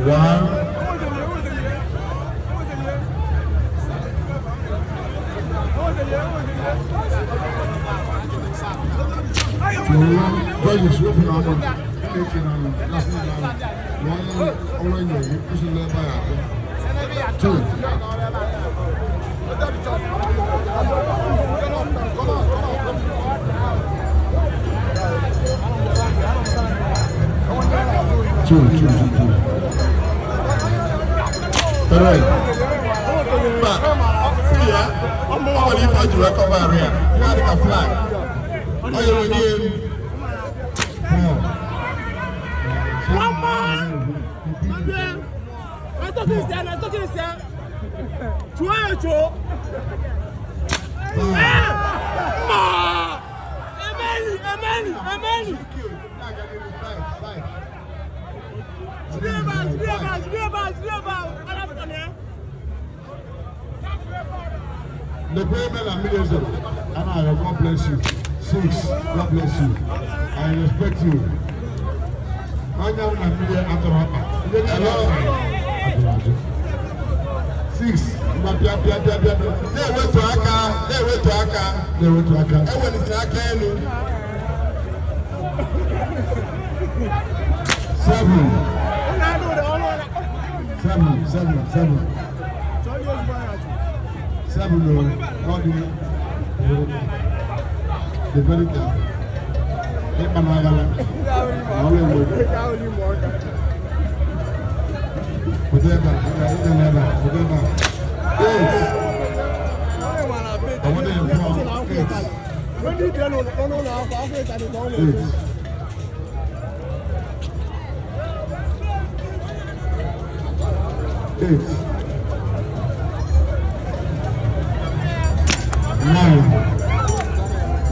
One. Two. Judges, open up. Two. Two, two, two, two. Three. Mba, ya, ọ nwere ife o ji wee cover arụ ya. Ya dị ka flag. Ọ ya enwe elu. Four. One more. Chuo. Five. Ma. Emeli, Emeli, Emeli. Five, five. Jide ebe a, jide ebe a, jide ebe a, jide ebe a. Ala na ya. The payment and millions. Anna, God bless you. Six, God bless you. I respect you. Onye na mmiri atọrọ ọkpa. Ndị niile ajụrụ ajụ. Six, ngwa pịa pịa pịa pịa pịa. Na-ewetu aka, na-ewetu aka. Na-ewetu aka. Ewelitela aka elu. Seven. Seven, seven, seven. Seven, oh, God, be very careful. Ịkpa n'aghala. Na ọrụ enwe. Pụta ebe a, ebe a, ebe a, pụta ebe a. Eight. I want to inform. Eight. Eight. Eight. Nine.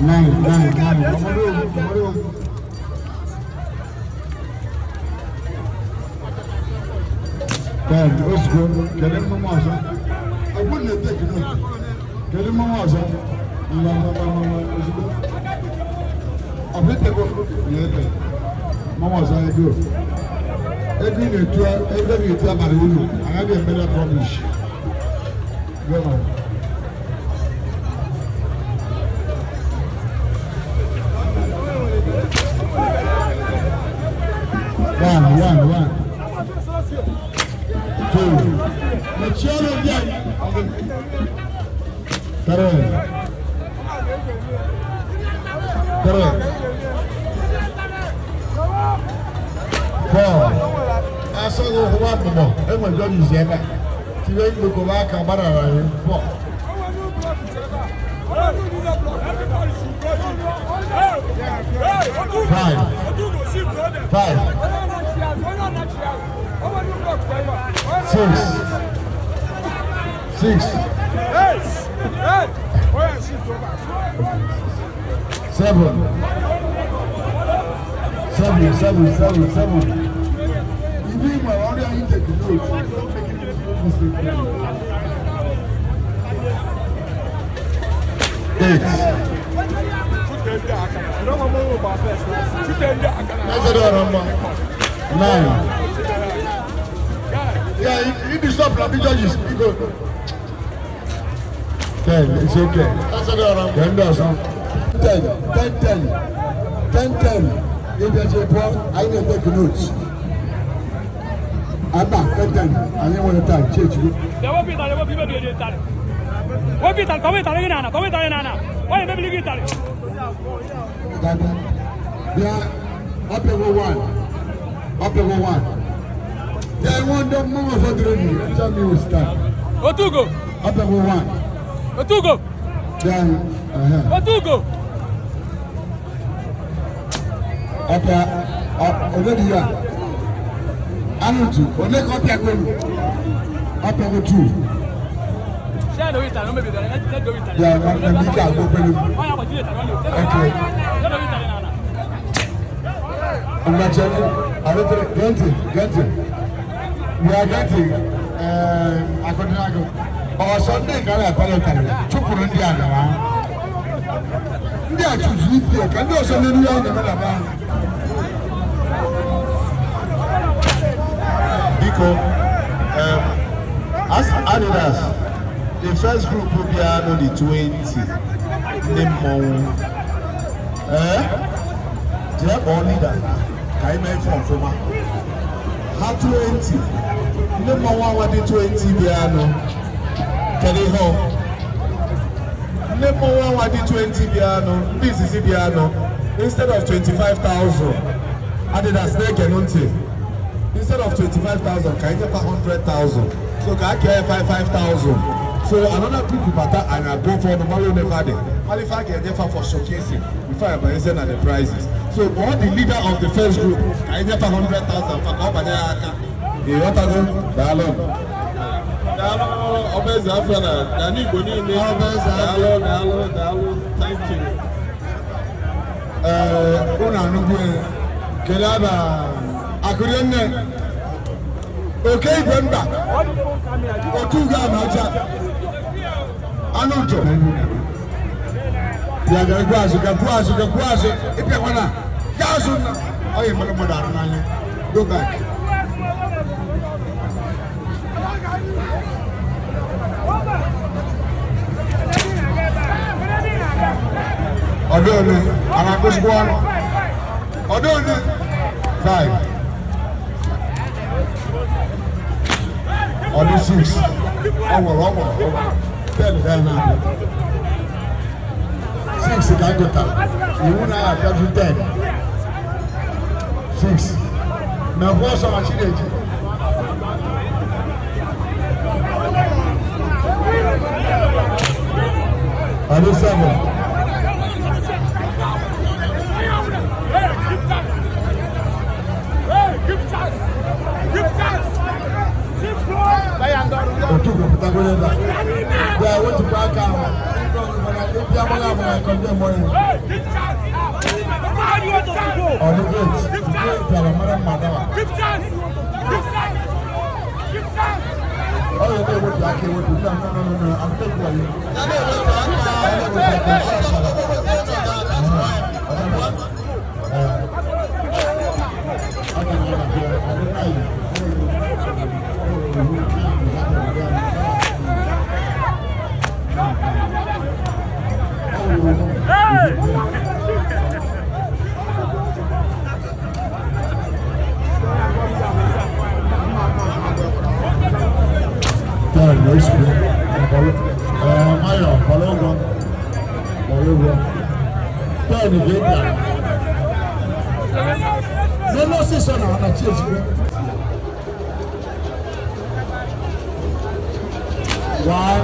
Nine, nine, nine. Ọmọdé ogun, ọmọdé ogun. 10. Ozugbo, kedu mmanwụ ọzọ? Ọgbọ́n na-eteki note. Kedu mmanwụ ọzọ? Ngwa ngwa ngwa ngwa ngwa ozugbo. Ọ bụ itego ya ebe. Mmanwụ ọzọ ego. Ego ị na-etu ego na-etu abalị uru, agaghị eme that rubbish. Go on. One, one, one. Two. Mechie ọnụ ndị a. Three. Three. Four. Asọghị ụkwụ abụbọ enwe judges ebe a. Tinye mkpokọba aka gbadara ya. Four. Five. Five. Six. Six. Seven. Seven, seven, seven, seven. Ibi nwere ọrịa anyị take note. Don't make it mistake. Eight. That's it, Nine. Yeah, you disturb the judges. You go. 10, it's okay. That's it, ọ̀rọ̀. 10 does. 10, 10, 10. 10, 10. If there's a problem, I need to take notes. Abba, 10, 10. I didn't want to time. Change. Dada. Yeah, up level 1. Up level 1. Then one the mama for the ready. Tell me who start. Otugo. Up level 1. Otugo. Then Otugo. Up already here. Anutu, only copy agolu. Up level 2. Yeah, na go pẹ̀lú. Okay. Ngachani, abetere, genti, genti. We are getting akọdịnagụ. Ọsọ ndị nke na-akpali ụtarị chụpụrụ ndị a gara. Ndị a chụzuru ipi ka ndị ọzọ n'elu ya na-eme na be anyị. Biko, Biko, as Adidas, the first group bịa nọ the 20 ndị mmọnwụ. Ee, jee kpọọ leader ka anyị mee ife ọfụma. Ha 20, ndị mmọnwụ awa dị 20 bịa nụ. Kedu ihe ọ? Ndị mmọnwụ awa dị 20 bịa nụ, ndị izizi bịa nụ, instead of 25,000, Adidas na-ege ntị. Instead of 25,000, ka anyị nyefa 100,000. So ka a kee 5,000. So another group bata and I go for the malo never dey. Qualify ga-enyefa for showcasing before I banyezie na the prizes. So kpọọ the leader of the first group ka anyị nyefa 100,000 fa ka ọ banye ya aka. Ị ghọtago? Daalụ. Daalụ, Ọbaeze Afọ na n'ala Igbo niile. Ọbaeze Afọ. Daalụ, daalụ, daalụ. Thank you. Ee, unu anụgwu ya. Kedu aba akụrie nne oke igwe mba otu ugo ama ọcha anụ ntụ ya gara gbuo azụ ga gbuo azụ ga gbuo azụ ịpịakwana gaa azụ nna ọ yi mmadụ mmadụ arụ n'anya. Go back. Ọdụ one a na-akụzikwa ọnụ ọdụ one? Five, ọdụ six. Ọ nwere, ọ nwere, ọ nwere 10 ka na-abịa. Six ka a gụtara iwu na-abịaju 10. Six na kwụ ọsọ ma Chineji. Ọdụ seven. Hey, give chance. Hey, give chance. Give chance. Give Otu gụpụtagoro ebe a bịa wetụkwa aka ahụ ịbịa agbagha agbagha kọnde mmụọ. Hey, give chance. Give chance. Ọdụ eight nke bịara mara mma dawa. Give chance. Give chance. Give chance. Ọ ya na-ewepụ aka ewepụ. No, no, no, no, no, I'm taking you. Ya na-ewepụ aka. Ọ na-ewepụ aka. Hey! Ten, ozugbo. Nwayọ, kwara ụgwọ. Kwara ụgwọ. 10 ga-ebịa. N'elu ọsịsọ na ọnachi ezigbo. One.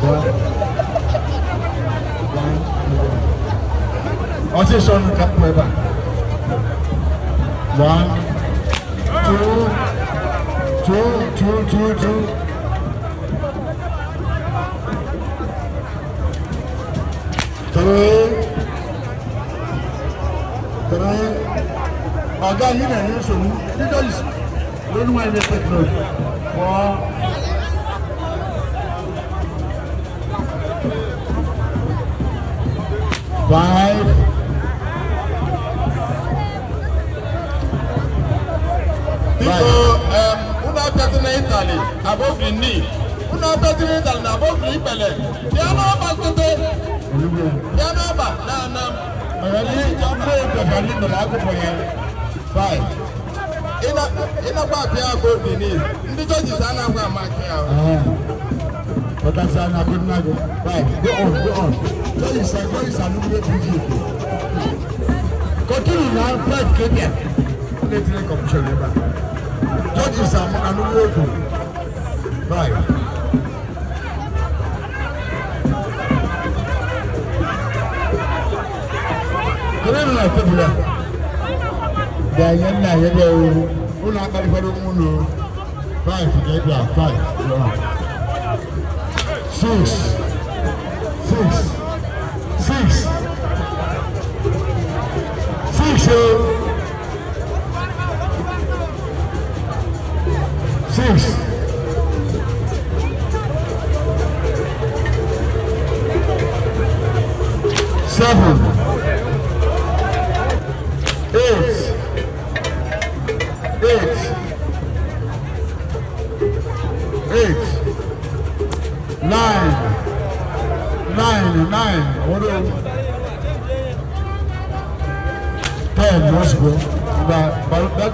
One. One. Ọsịsọ nụ ka pụ ebe a. One, two, two, two, two, two. Three, three. Ọ̀gá yìí na-enye nsogbu. Ndị judges lórí wọn ní take note. Four. Five. Biko, unu apịatụna ịtalị above the knee. Unu apịatụna ịtalị na above the ikpele. Bịa n'ọba nkịtị. Olugbo. Bịa n'ọba na ana m. Ọ̀rẹ́ ní ilé ìgbẹ̀fà ní ìnàlá àgùnbọ̀ yẹn. Five. Ị nakwa apịa above the knee. Ndị judges anaghị amaki ahụ. Ọ̀tá na akụnnago. Five. Go on, go on. Judges are going to Sanubu PG. Continue now, five kenya. Na-etinye commission ebe a. Judges are anụrụ okwu. Five. Kedu na tebụl a? Bịa nye nna ya bịa owu. Ụlọ akparịkwara onwe unu. Five ga-ebịa five. Go on. Six. Six. Six. Six. Oh. Six. Seven. 8, 8, 8, 9, 9, 9, 10, ozugbo. Mgbe